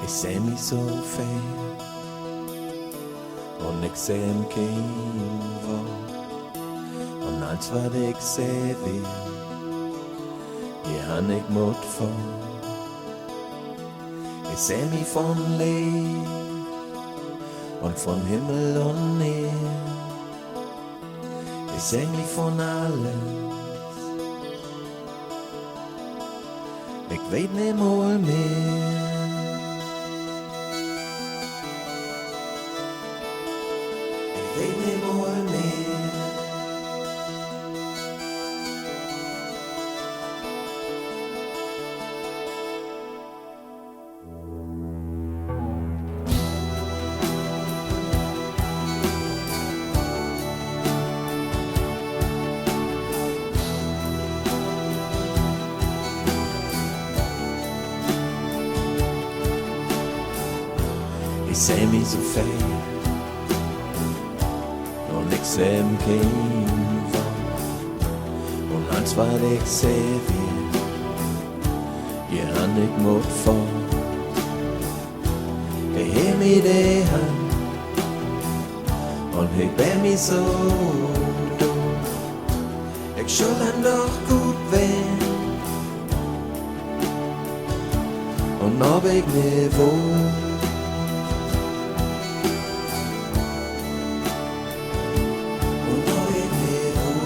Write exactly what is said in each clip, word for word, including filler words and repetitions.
Eg sá meg so fær, og eg sá meg kvar, og alt hvat eg sá var, eg havi ikki mátt fáa. Eg sá meg frá leyv, og frá himmil og niður. Eg sá meg frá alles. Eg veit ikki meir. Eg veit ikki meir. Eg sá meg so fær, og eg sá meg kvar, og alt hvat eg sá var, eg havi ikki mátt fáa. Eg havi ikki mátt fáa, og eg bað meg so dult. Eg skuldi nokk upp við, og nú veit eg ikki hvar. Og nú veit eg ikki hvar.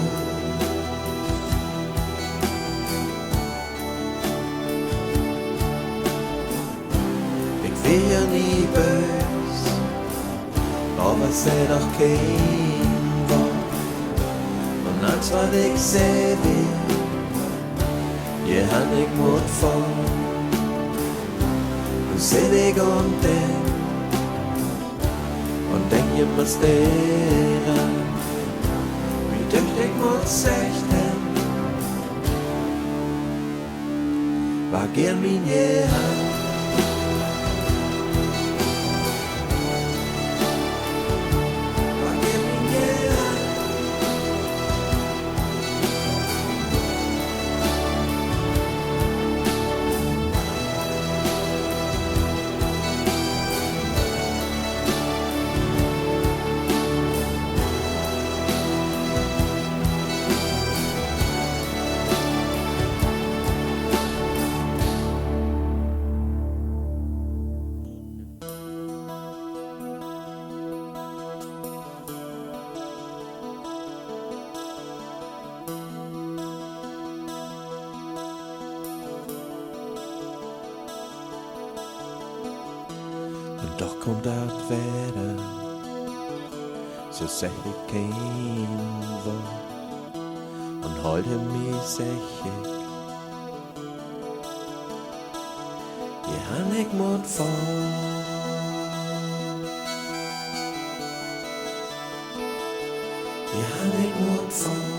Eg fari í bøs, og eg sá nokk hvar, og alt hvat eg sá var, eg havi ikki mátt fáa. Nú siti eg og detti, og detti eg má stera, við døgtig mótsetning. Hvat ger mín eg? Hvat ger mín eg? Men tá kom tað at vera, so sá eg kvar, og hon helt meg sikkurt. Eg havi ikki mátt fáa. Eg havi ikki mátt fáa.